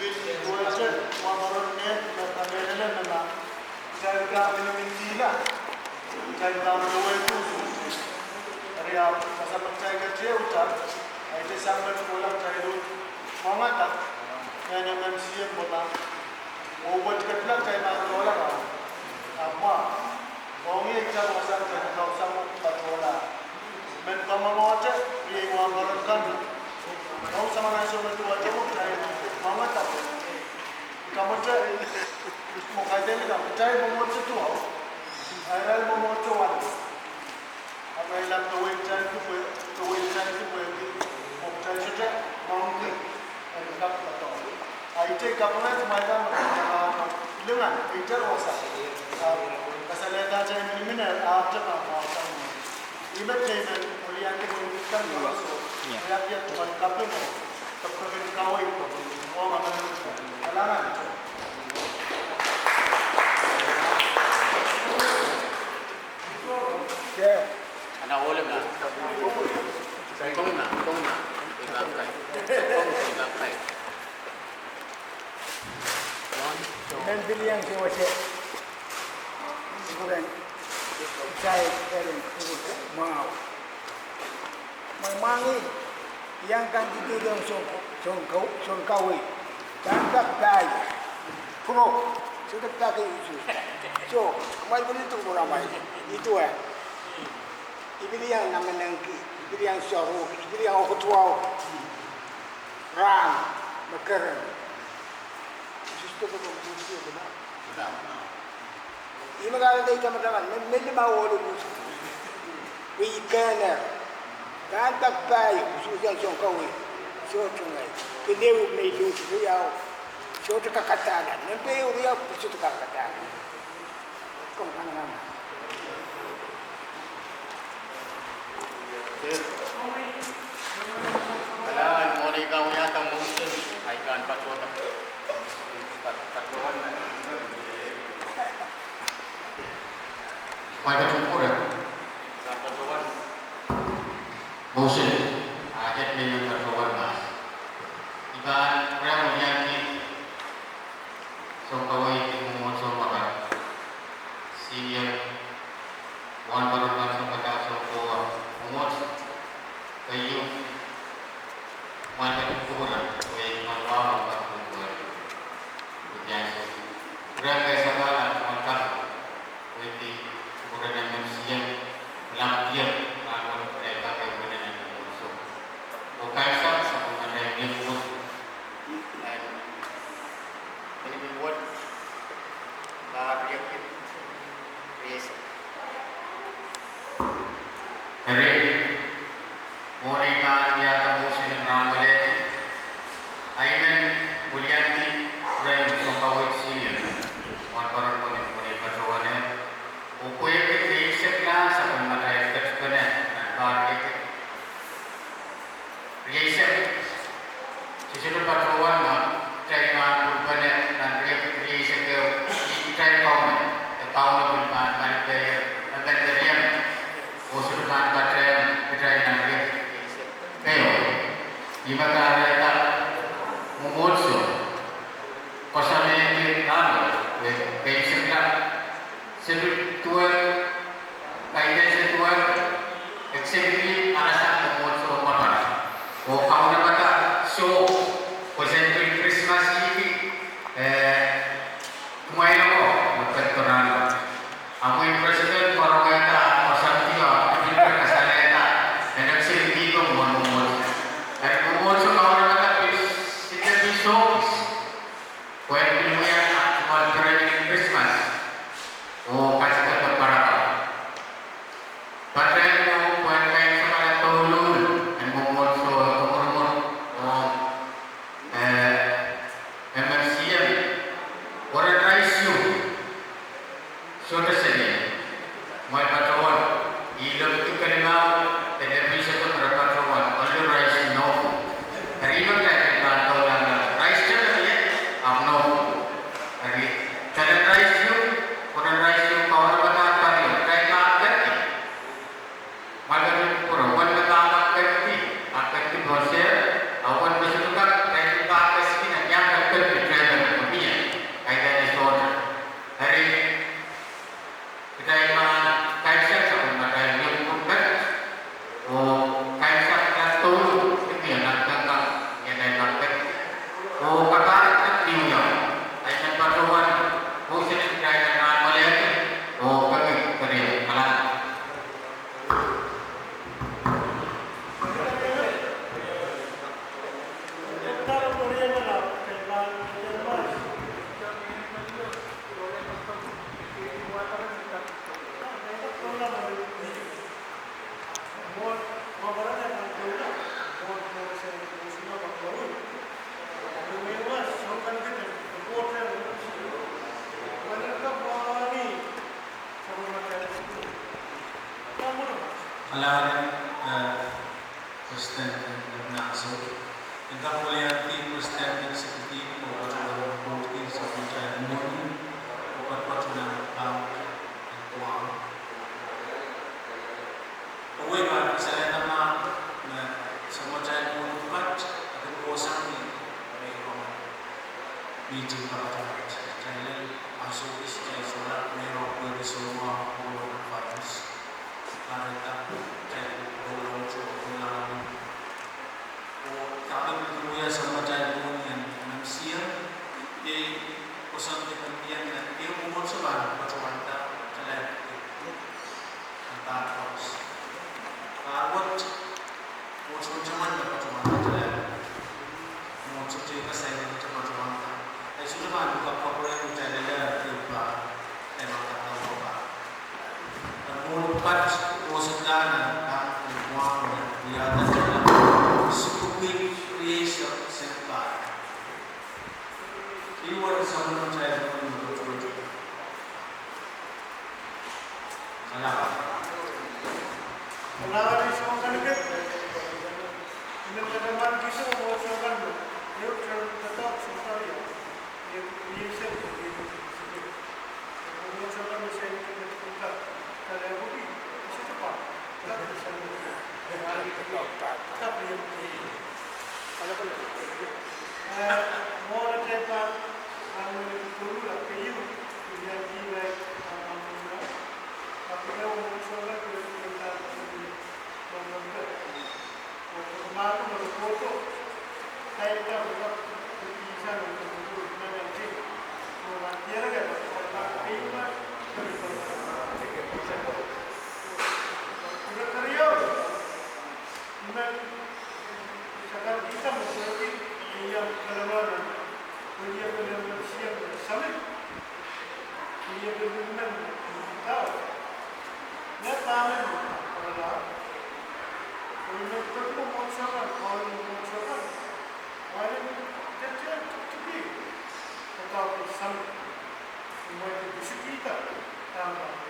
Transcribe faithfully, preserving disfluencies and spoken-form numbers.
Duwehte wahnpoaron me, me kamehlele me ma kitail kin mihmihsela, kitail kin duwehte usu. Eri ahpw kasamwo kitail ketieu, ahpw kitail sang met kohla kitail uhd mwahngih mehn M M C M pwe ma, oh wet ketilong kitail pahn kohla, ahpw ma ong ie kitail wasa kitail kausamwo patohla. Men kamwomwohte, riei wahnpoaron kan. Kausamwo nan sohte duwehte mwo kitail mwahngih mehn. Kamwomwohte, mwo kaidehn kan, kitail mwomwohte duwau, irail mwomwohte wasa. Ahpw irail ahpw kawehwehki kitail, kawehwehki kitail, kawehwehki, oh kitail sohte mwahngih en kak patohla. Ahi te kapinga kumwail kan me kitail lingan, kitail wasa. Ahpw kasalehda kitail mihmi nan ahpw te pahn wasa. Ihme kitail men, oh liandi mwo kan wasa. Ia, ia, tuan kapinga, kapinga kawehwe, oh ma men, kalahngan. Ana ohlong. Komwi ma, komwi ma. Komwi ma. Komwi ma. Nan pil iang sewese. Kuren. Sai keren kuren. Mwahu. Mwamwangih, iang kan dididong soun, soun kau-, soun kawehi. Pahn pak pahi. Pwurok, sohte pak usu. So, kumwail pil tuhpwuramwail. Ih duwen. I pil iang namenengki, I pil iang soaruk, I pil iang okotwau. Rahn, me keren. Ih me kahrehda I tamataman, me, me limau ohl luhs. Pwe I kehn. Pahn pak pahi, usuhsang soun kawehi. Sohte ngehi. Kiliu me I luhs, riau. Sohte kakadahla. Nan pei riau, sohte kakadahla. Komw kanengamah. Kalahngan, mwohn ei kan wiahda motion, ei kan patohda. Pat-, patohwan. Patohwan. Patohwan. Motion. Adet me men patohwan mas. I pahn rong iang ni Sounkaweid, mwomwohdiso mwahu kan. Senior, wahnpoaron kan, sounpadahk, sounkowa, mwomwohdiso, keieu, mwail kan kupwuren, pwe mwail wahu kan kupwuren. Pwe iang soh. Pwuren kei sapahl, mwail kan. Wehwehki kupwuren M M C M, Lampier, rahn wet, pwuren kak, pwuren en mwomwohdiso. Oh kaimwisekala, sapwellimatail riekid. Eri, mwohn ei kan wiahda motion en rahn weledi, I men weliandi rehn Sounkaweid Senior, wahnpoaron kan, pwehn patohwan, oh pwehki rieisek lahn sapwellimatail ketipene nan pahr riekid. Rieisek. Se sohte patohwan ma kitail pahn pwurpene nan riekid rieisek ehu, kitail Kauno, e Kauno pil pahn palipeie, e palipeie. Oh sohte pahn patehng kitail nan riekid ehu. Ih me kahrehda mwomwohdiso koasoanehdi rahn wet, rieisek lahn. Se pil duwehte, kaidehn se duwehte, executive, alasang mwomwohdiso mwahu kan. Oh kaunopada soh, pwe se pil Krismas Eve, eh, kumwail oko me patohwan. Amwail president pwarowehda, koasoandi, pil kasalehda, en executive mwo mwomwohdiso. Eri mwomwohdiso kaunopada pil, sehte pil soh. Pwehn pil wia, ah, kumwail peren en Krismas. Oh, kasikada parapar. Patehng mwo pwehn kaimwisekala douluhl en mwomwohdiso, oh, mwomwohdiso, oh, eh, M M C M. Weren rice ehu. Sohte sene. Mwail patohwan, ih lepidi kelimau, e lepidi sehte re patohwan, only rice nohpwu. Eri me kitail pahn doulahng rice tepel ie, ahpw nohpwu. Eri, talen rice ehu, pwuren rice ehu, Kalahngan, eh, President Naso. Eri I pahn kohla ong President Executive oh patohwan pwurehng sapwellimatail mwohni oh patohwan pahn pahn Guam. Oh I pahn kasalehdahng me sapwellimatail mwohni pwukat, eh, kohsang ni me I pahn mihting kapatapat. Kitail en ansou kis kitail solahr mehkot pwehki soumwahu oh pwurehng finance. Kahrehda kitail en ohlong tohto lalamu. Oh dahme pil wia sapwellimatail mwohni en M C M, iei koasoandi me mie me ehu mwomwohdiso pahn patohwanda kitail en pahn pahn koaros. Pahn wet mwomwohdiso me patohwanda kitail en mwomwohdiso te kasain me patohwanda. Ahi sohte pahn kapwakapwurehng kitail en pahn, eh, pahn kadaur pahn. Mwohni pwukat koasoanehla pahn Guam, wiahda tala sukupwih rieisek sent pahn. Ih wet sapwellimatail mwohni me koasoanehla. Kalahngan. Kalahngan, I sohte kalikih. I men kataman kihsang mwomwohdiso kan me ehu term doadoahk sounpario. Ehu rieisek, ehu rieisek. Mwomwohdiso kan me saikinte pwukat, kalahngan, I sohte pahn I men sakar kihda me pwehki iang kalahngan, pwehki iang kalahngan siem me summit, pwehki iang kalahngan me kihda, ne tamen me kalahngan, pwehki iang kalahngan mwomwohdiso kan, kalahngan mwomwohdiso kan, wahlen tete tiptipin, kalahngan summit, imwahte pisikihda, kalahngan.